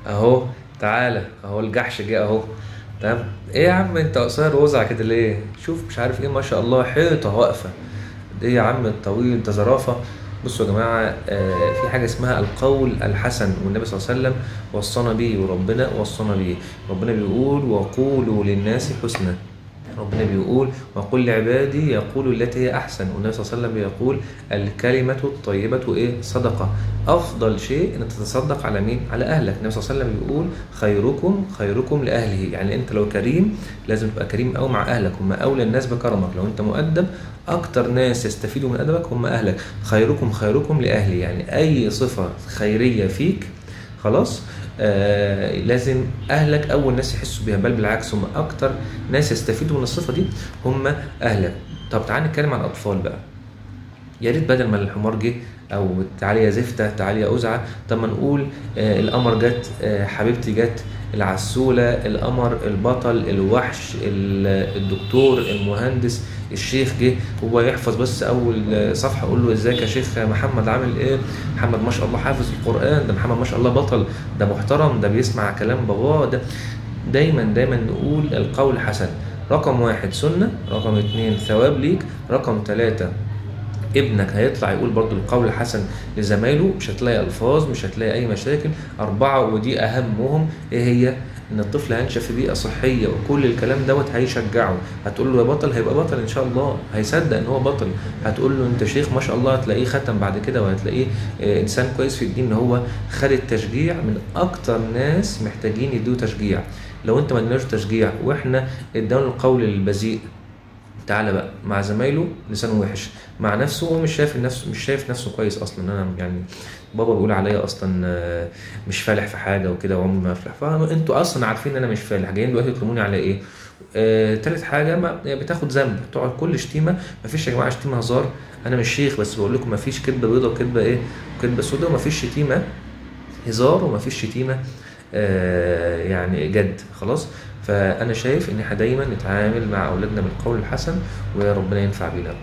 اهو تعالى اهو الجحش جه اهو، تمام. ايه يا عم انت قصير وزع كده ليه؟ شوف مش عارف ايه، ما شاء الله حيطة واقفة. ايه يا عم الطويل ده زرافة. بصوا يا جماعة، في حاجة اسمها القول الحسن، والنبي صلى الله عليه وسلم وصانا بيه، وربنا وصانا بيه. ربنا بيقول وقولوا للناس حسنا، ربنا بيقول وقل لعبادي يقولوا التي هي احسن، والنبي صلى الله عليه وسلم بيقول الكلمة الطيبة ايه؟ صدقه. افضل شيء ان تتصدق على مين؟ على اهلك. النبي صلى الله عليه وسلم بيقول خيركم خيركم لاهله، يعني انت لو كريم لازم تبقى كريم قوي مع اهلك، هم اولى الناس بكرمك. لو انت مؤدب اكتر ناس يستفيدوا من ادبك هم اهلك. خيركم خيركم لاهله، يعني اي صفة خيرية فيك خلاص لازم اهلك اول ناس يحسوا بيها، بل بالعكس هم اكتر ناس يستفيدوا من الصفة دي هم اهلك. طب تعال نتكلم عن الاطفال بقى. يا ريت بدل ما الحمار جه او تعالي يا زفته تعالي يا قزعة، طب ما نقول القمر جت، حبيبتي جت، العسوله، القمر، البطل، الوحش، الدكتور، المهندس، الشيخ جه. هو يحفظ بس اول صفحة، اقول له ازيك يا شيخ محمد عامل ايه؟ محمد ما شاء الله حافظ القران، ده محمد ما شاء الله بطل، ده محترم، ده بيسمع كلام باباه. ده دايما دايما نقول القول حسن. رقم 1 سنة، رقم 2 ثواب ليك، رقم 3 ابنك هيطلع يقول برضو القول الحسن لزمايله، مش هتلاقي الفاظ، مش هتلاقي اي مشاكل. 4 ودي اهمهم، ايه هي؟ ان الطفل هينشأ في بيئة صحية، وكل الكلام دوت هيشجعه. هتقول له يا بطل هيبقى بطل ان شاء الله، هيصدق ان هو بطل. هتقول له انت شيخ ما شاء الله، هتلاقيه ختم بعد كده، وهتلاقيه انسان كويس في الدين، ان هو خد التشجيع من اكتر ناس محتاجين يدوه تشجيع. لو انت ما اديناش تشجيع واحنا ادانا القول البذيء، تعالى بقى مع زمايله لسانه وحش، مع نفسه هو مش شايف نفسه، مش شايف نفسه كويس اصلا. انا يعني بابا بيقول عليا اصلا مش فالح في حاجة وكده، وعمري ما افلح، فانتوا اصلا عارفين ان انا مش فالح، جايين دلوقتي تلوموني على ايه؟ تالت حاجة ما بتاخد ذنب، تقعد كل شتيمه. مفيش يا جماعة شتيمه هزار، انا مش شيخ بس بقول لكم مفيش كدبه بيضة وكدبه ايه وكدبه سودة، ومفيش شتيمه هزار، ومفيش شتيمه يعني جد خلاص. فأنا شايف إن احنا دايما نتعامل مع أولادنا بالقول الحسن، وربنا ينفع بينا.